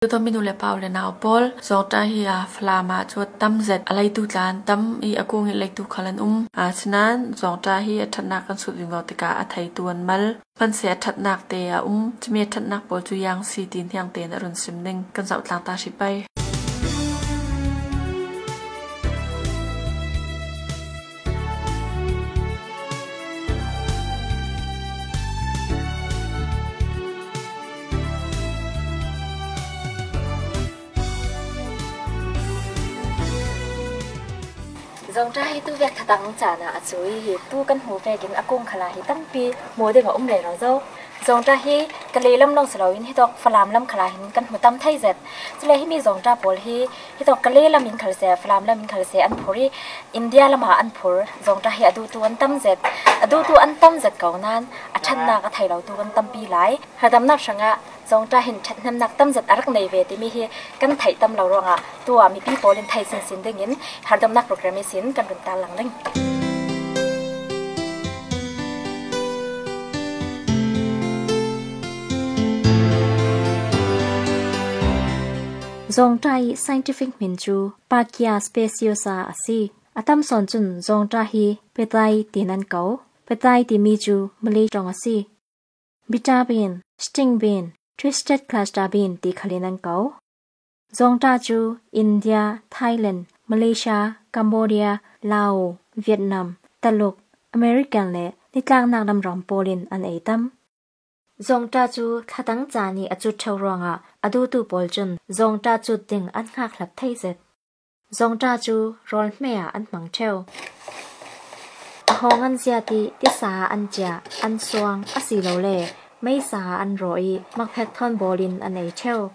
Tutan minu le pau le nau pawl Zawngṭah hi Falam ah cu tam zet a leitu tla an tam i a kung i leitu khal an um. Asinain zawngṭah hi a ṭhatnak kan sut vingvo tikah a theitu an mal. Hmanhseh a ṭhatnak te a um. Cumi a ṭhatnak pawl cu iang si ti hniang tein a run sim ning kan zoh tlang ta hrih pei. Zongṭa hi tu vek thatang caan ah a cu i hi tu kan hmu vek in a kung khala hi tampi hmu ding a um le lo zo. Zongṭa hi ka lehlam lawng si loin hi tawk Falam lam khala hin kan hmu tam thei zet. Cule himi zongṭa pawl hi hi tawk Kale lam in khal seh, Falam lam in khal seh an phur i India lam ah an phur. Zongṭa hi a duhtu an tam zet. A duhtu an tam zet ko nain a ṭhatnak a thei lotu kan tampi lai. Hardamnak hrangah zongṭa hin ṭhathnemnak tam zet a rak nei ve timi hi kan theih tam lo ruangah tu ah mipi pawl in thei sinsin dingin hardamnak program in kan run tar lang ding. Zawngṭah i scientific min cu Parkia speciosa a si. A tam sawn cun zawngṭah hi petai tiin an ko. Petai timi cu Malay ṭawng a si. Bitter bean, string bean, twisted cluster bean ti khal in an ko. Zawngṭah cu India, Thailand, Malaysia, Cambodia, Laos, Vietnam, Taluk, American le nitlaknak ram pawl in an ei tam. Zawngṭah cu thladang caan i a cut ṭheo ruangah a duhtu pawl cun zawngṭah cut ding an hngakhlap thei zet. Zawngṭah cu rawl hme ah an hmang ṭheo. A hawng an ziat i tisa ah an ciah, an suang asilole meisa ah an rawh i makphek thawnbawl in an ei ṭheo.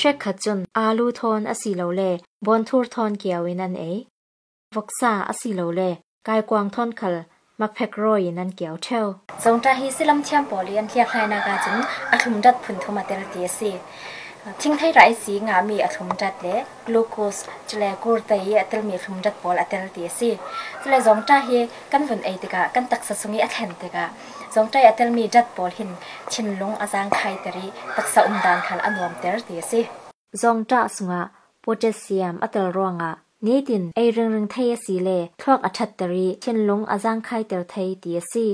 Hrekkhat cun aalu thawn asilole bawnthur thawn kio in an ei. Voksa asilole kaikuang thawn khal makphek rawi in an kio ṭheo. Zawngṭah hi silam thiam pawl i an hliakhlainak ahcun a thlum dat phun thum a tel ti a si. Thingthei rai si ngahmi a thlum dat le glucose cule kurtei i a telmi thlum dat pawl a tel ti a si. Cule zawngṭah hi kan vun ei tikah kan taksa sung i a thlen tikah zawngṭah i a telmi dat pawl hin thinlung a zaangkhaiter i taksa umdan khal a nuamter ti a si. Zawngṭah sungah potassium a tel ruangah nitin ei ringring thei a si le thluak a ṭhatter i thinlung a zaangkhaiter thei ti a si.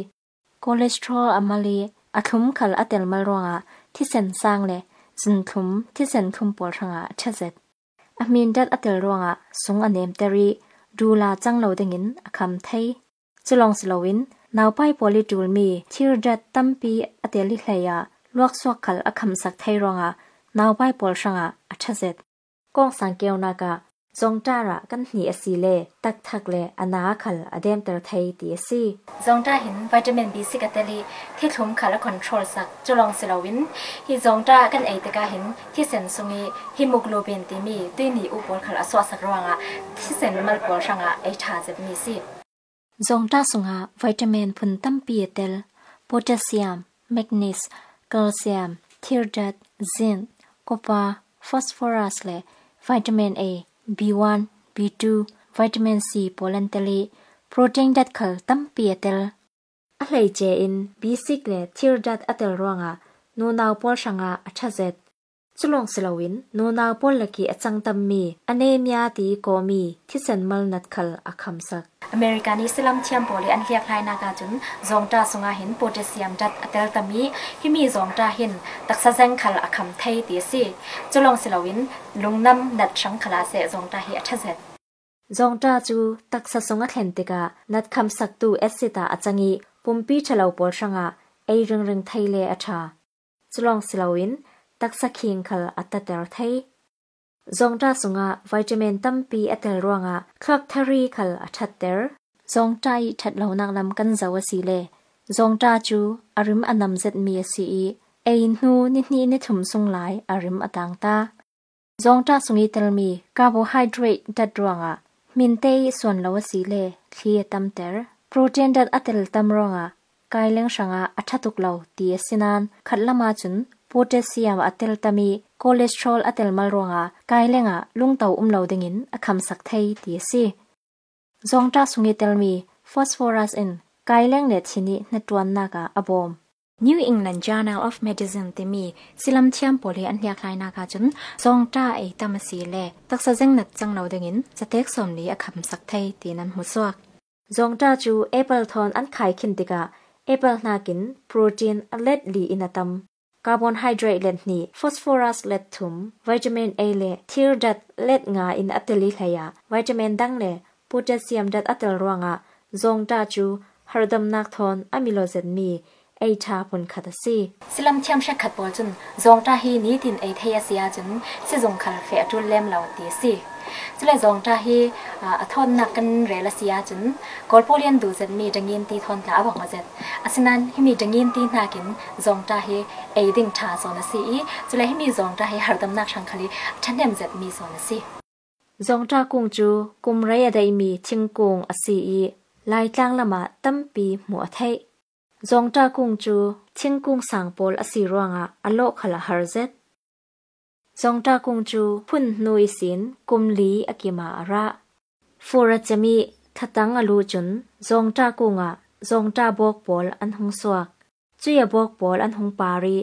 Cholesterol a mal i a thlum khal a tel mal ruangah thisen sang le zunthlum thisen thlum pawl hrangah a ṭhazet. A hmindat a tel ruangah sung a nemter i dula cang lo dingin a kham thei. Culawng si loin naupai pawl i ṭulmi thirdat tampi a tel i hlei ah luaksuak khal a khamsak thei ruangah naupai pawl hrangah a ṭhazet. Kawngsang keunak ah zawngṭar ah kan hni a si le takthak le a na khal a demter thei ti a si. Zawngṭah hin vitamin B6 a tel i thithlum khal a control sak. Culawng si loin hi zawngṭah kan ei tikah hin thisen sung i hemoglobin timi tuimi u pawl khal a suahsak ruangah thisen mal pawl hrangah ei ṭha zetmi si. Zawngṭah sungah vitamin phun tampi a tel. Potassium, magnesium, calcium, thirdat, zinc, copper, phosphorus le vitamin A, B1, B2, vitamin C pawl an tel i protein dat khal tampi a tel. A hleice in B6 le thirdat a tel ruangah nunau pawl hrangah a ṭhazet. Culawng si loin nunau pawl laki a cang tammi anemia ti kawmi thisen mal nat khal a khamsak. America nih salam thiam pawl i an hliakhlainak ahcun zawngṭah sungah hin potassium dat a tel tam i himi zawngṭah hin taksa zeng khal a kham thei ti a si. Culawng si loin lungnam nat hrang khal ah seh zawngṭah hi a ṭhazet. Zawngṭah cu taksa sung a thlen tikah nat khamsaktu acid ah a cang i pumpi ṭhalo pawl hrangah ei ringring thei le a ṭha. Culawng si loin taksa khing khal a tater thei. Zawngṭah sungah vitamin tampi a tel ruangah thluak thari khal a ṭhatter. Zawngṭah i ṭhatlonak lam kan zoh a si le zawngṭah cu a rim a nam zetmi a si i ei hnu nihnih nithum sung lai a rim a tang ta. Zawngṭah sung i telmi carbohydrate dat ruangah hminte i suan lo a si le thli a tamter. Protein dat a tel tam ruangah kaileng hrangah a ṭha tuk lo ti a si nain khatlam ahcun potassium a tel tam i cholesterol a tel mal ruangah kaileng ah lungto um lo dingin a khamsak thei ti a si. Zawngṭah sung i telmi phosphorus in kaileng le thin i hnatṭuannak ah a bawm. New England Journal of Medicine timi silam thiam pawl hi an hliakhlainak ahcun zawngṭah ei tam a si le taksa zengnat cang lo dingin catek 40 a kham sak thei tiin an hmuhsuak. Zawngṭah cu apple thawn an khaikhin tikah apple nakin protein a let li in a tam. Carbohydrate let hnih, phosphorus let thum, vitamin A le thir dat let nga in a tel i hleiah vitamin dang le potassium dat a tel ruangah zawngṭah cu hardamnak thawn a milozetmi ei ṭha phunkhat a si. Silam thiam hrekkhat pawl cun zawngṭah hi nitin ei thei a si ahcun sizung khal feh a ṭul lem lo ti a si. Cule zawngṭah hi a thawnnak kan rel a si ahcun Kawl pawl i an duh zetmi dangin ti thawn tla a bang a zet. Asinain himi dangin ti hnakin zawngṭah hi ei ding ṭha zawn a si i cule himi zawngṭah hi hardamnak hrang khal i ṭhahnem zetmi zawn a si. Zawngṭah kung cu kum rei a daihmi thingkung a si i Laitlang lam ah tampi hmuh a theih. Zawngṭah kung cu thingkung sang pawl a si ruangah a lawh khal a har zet. Zawngṭah kung cu phun hnu i sin kum li a kim ah a rah. Fur a cem i thlatang a luh cun zawngṭah kung ah zawngṭah bawk pawl an hung suak. Cui a bawk pawl an hung par i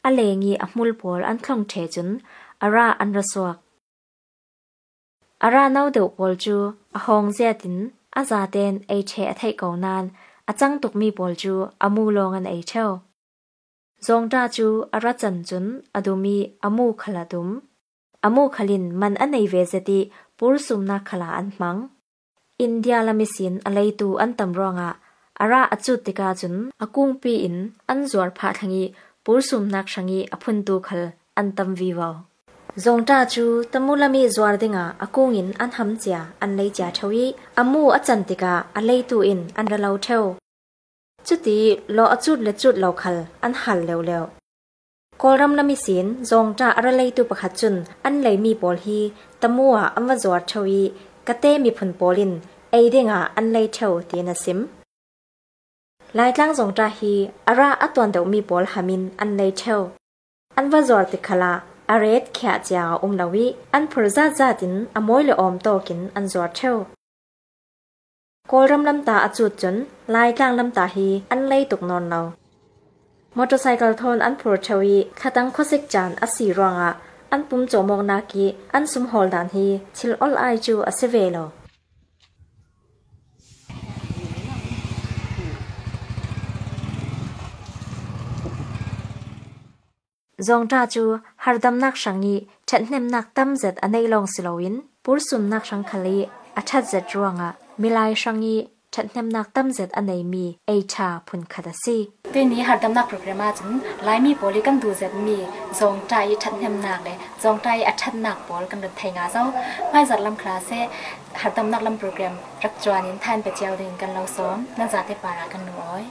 a leng i a hmul pawl an thlong ṭhe cun a rah an ra suak. A ra no deuh pawl cu a hawng ziat in a zaten ei ṭheh a theih ko nain a cang tukmi pawl cu a mu lawng an ei ṭheo. Zawngṭah cu a ra can cun a dum i a mu khal a dum. A mu khal in man a nei ve zet i pursumnak khal ah an hmang. India lam isin a leitu an tam ruangah a ra a cut tikah cun a kungpi in an zuar phah thlang i pursumnak hrang i a phuntu khal an tam vivo. Zawngṭah cu tamulami zuar dingah a kung in an ham cia an lei cia ṭheo i a mu a can tikah a leitu in an ra lo ṭheo. Cuti lawh a cut le cut lo khal an hal leuhleuh. Kawlram lam isin zawngṭah a ra leitu pakhat cun an leimi pawl hi tamu ah an va zuar ṭheo i kate miphun pawl in ei dingah an lei ṭheo tiin a sim. Laitlang zawngṭah hi a ra a tuan deuhmi pawl ham in an lei ṭheo. An va zuar tik khal ah a ret khiah cia a um lo i an phur zatzat in a mawi le awm tawk in an zuar ṭheo. Kawlram lamta a cut cun Laitlang lamta hi an lei tuk nawn lo. Motorcycle thawn an phur ṭheo i thlatang khuasik caan a si ruangah an pum cawmawknak i an sumhawl dan hi thil ol ai cu a si ve lo. Zawngṭah cu hardamnak hrang i ṭhathnemnak tamzet a neih lawng si loin pursumnak hrang khal i a ṭhatzet ruangah milai hrang i ṭhathnemnak tamzet a neimi ei ṭha phunkhat a si. Tuni hardamnak program ahcun Laimi pawl i kan duhzetmi zawngṭah i ṭhathnemnak le zawngṭah i a ṭhatnak pawl kan rat thei nga zo. Hmaizarh lam khla seh hardamnak lam program rak cuan in than pe cio ding kan lo sawm. Nan zate par ah kan lung awi.